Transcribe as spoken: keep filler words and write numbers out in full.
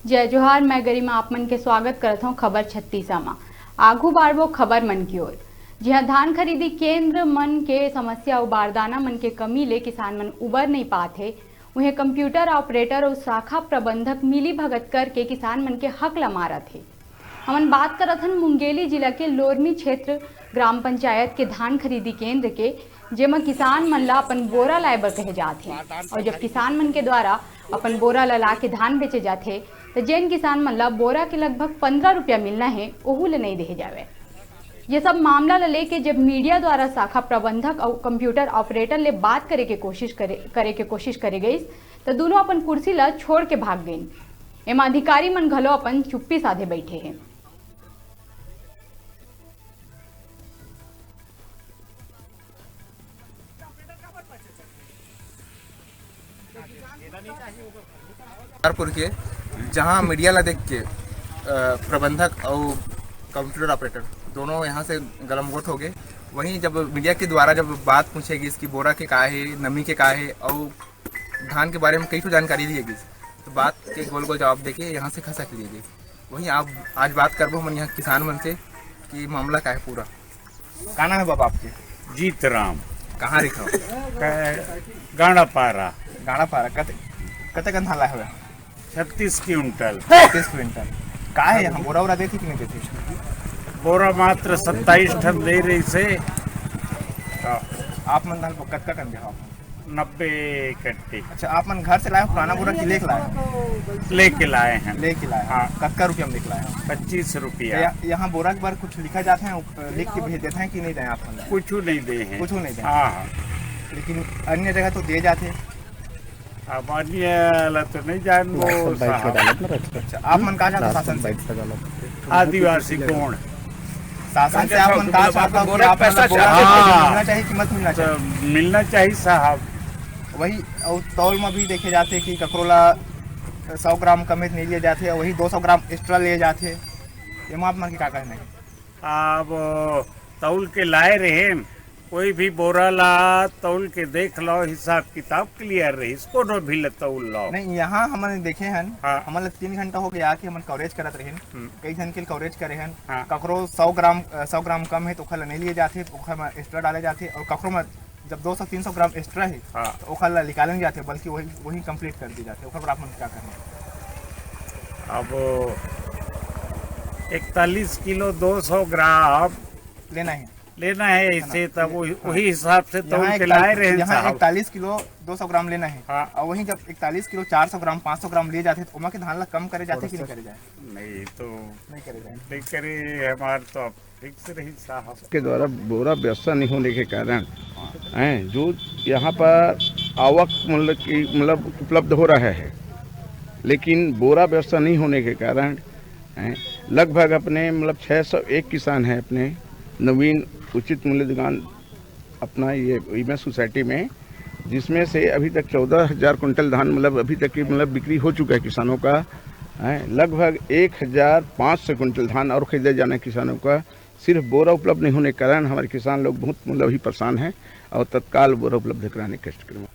जय जोहार, मैं गरिमा आप मन के स्वागत करत हौं खबर छत्तीसा मा। आगू बाढ़बो खबर मन की ओर। जिहां धान खरीदी केंद्र मन के समस्या अउ बारदाना मन के कमी ले किसान मन उबर नइ पात हे, उहें कंप्यूटर ऑपरेटर अउ शाखा प्रबंधक मिली भगत करके किसान मन के हक ला मारत हे। हमन बात करत हन मुंगेली जिला के लोरमी क्षेत्र ग्राम पंचायत के धान खरीदी केंद्र के, जेमा किसान मन ला अपन बोरा लाए बर कहे जात हे। और जब किसान मन के द्वारा अपन बोरा ला ला के धान बेचे जाथे, त जेन किसान मन ला बोरा के लगभग पंद्रह रुपया मिलना हे, ओहू ले नइ देहे जावे। ये सब मामला ला लेके जब मीडिया द्वारा शाखा प्रबंधक अउ कंप्यूटर ऑपरेटर ले बात करे के कोशिश करे, करे के कोशिश करे गइस, त दूनों अपन कुर्सी ला छोड़ के भाग गइन। एमा अधिकारी मन घलो अपन चुप्पी साधे बैठे हे। करतारपुर के, जहां मीडिया ला देख के, अ, प्रबंधक अउ कंप्यूटर ऑपरेटर दोनों यहां से गलमगोट हो गए। वहीं जब मीडिया के द्वारा जब बात पूछे गई कि बोरा के का हे, नमी के का हे, अउ धान के बारे में कई ठो जानकारी दिए गई, तो बात के गोल गोल जवाब देके यहां से खसक लिए गए। वहीं आप आज बात करबो हमन यहां किसान मन से कि मामला का हे पूरा। का नाम हे बाबा आपके? जीतराम। कहाँ रहिथव? क-, गांडापारा। गांडापारा। कते, कते कन धान लाए हवे? छत्तीस क्विंटल। छत्तीस क्विंटल। का हे यहां बोरा वोरा देथे कि नहीं देथे? बोरा मात्र सत्ताईस ठन दे रहिसे। तो आप मन धान कतका कन देहव? नब्बे कट्टे। अच्छा, आप मन घर से लाए हो पुराना बोरा कि लेके लाए हो? लेके लाए हैं। लेके लाए हो। हाँ। कतका रुपया में लेके लाए हो? पच्चीस रुपया। तो या-, यहाँ बोरा के बर कुछ लिखा जाथे हैं, उप-, लिख के भेज देथे हैं कि नहीं दें आप मन? कुछ नहीं दे हैं। कुछ नहीं दे। हाँ, हाँ। लेकिन अन्य जगह तो दिए जाथे। अब अन्य ला तो नहीं जानबो, लाइसेंस बाइक साहब। डालत ना रखते। अच्छा, आप मन का चाहते लाइसेंस शासन से? बाइक लगा लो। आदिवासी कौन? शासन से आप मन का चाहता हो कि आप मन ला बोरा हाँ। मिलना चाहिए कि मत मिलना चाहिए? तो मिलना चाहिए साहब। वही, अउ तौल में भी देखे जाथे कि ककरो ला सौ ग्राम कम नहीं लिए जाथे, वही दो सौ ग्राम एक्स्ट्रा लिए जाथे। एमा आप मन के का कहना है? अब तौल के लाए रहेन, कोई भी बोरा ला तौल के देख लो, हिसाब किताब क्लियर रहिस, कोनो भी ला तौल लो। नहीं, यहाँ हमन देखे हन, हाँ। हमन ला तीन घंटा हो गया कि हमन कवरेज करत रहेन, हम्म। कई झन के कवरेज करे हन, हाँ। ककरो सौ ग्राम, अ, सौ ग्राम कम है तो ओखर ला नहीं लिए जाथे, ओखर में एक्स्ट्रा डाले जाथे, और ककरो में जब दो सौ तीन सौ ग्राम एक्स्ट्रा है, हाँ। तो ओखर ला निकाले नहीं जाथे, बल्कि वही, वही कंप्लीट कर दिए जाथे। ओखर पर आप मन क्या कहना है? अब इकतालीस किलो दो सौ ग्राम लेना है। लेना है, है ना? ऐसे तब वही, हाँ। वही हिसाब से यहाँ तौल के इकतालीस, लाए रहे हैं यहाँ साहब। इकतालीस किलो दो सौ ग्राम लेना है। हाँ। और वहीं जब इकतालीस किलो चार सौ ग्राम, पाँच सौ ग्राम लिए जाते हैं, तो ओमा के धान ला कम करे जाते कि नहीं करे जाए? नहीं तो नहीं करे जाए। नहीं करे, हमारे तो अब फिक्स रही साहब। के द्वारा बोरा व्यवस्था नहीं होने के कारण हैं, जो यहाँ पर आवक मतलब कि मतलब उपलब्ध हो रहा है, लेकिन बोरा व्यवस्था नहीं होने के कारण हैं, लगभग अपने मतलब छः सौ एक किसान हैं अपने नवीन उचित मूल्य दुकान अपना ये वीमा सोसाइटी में, जिसमें से अभी तक चौदह हज़ार कुंटल धान मतलब अभी तक की मतलब बिक्री हो चुका है किसानों का, हैं, लगभग एक हज़ार पाँच सौ कुंटल धान और खरीदा जाना है किसानों का। सिर्फ बोरा उपलब्ध नहीं होने के कारण हमारे किसान लोग बहुत मतलब ही परेशान हैं और तत्काल बोरा उपलब्ध कराने के कष्ट करें।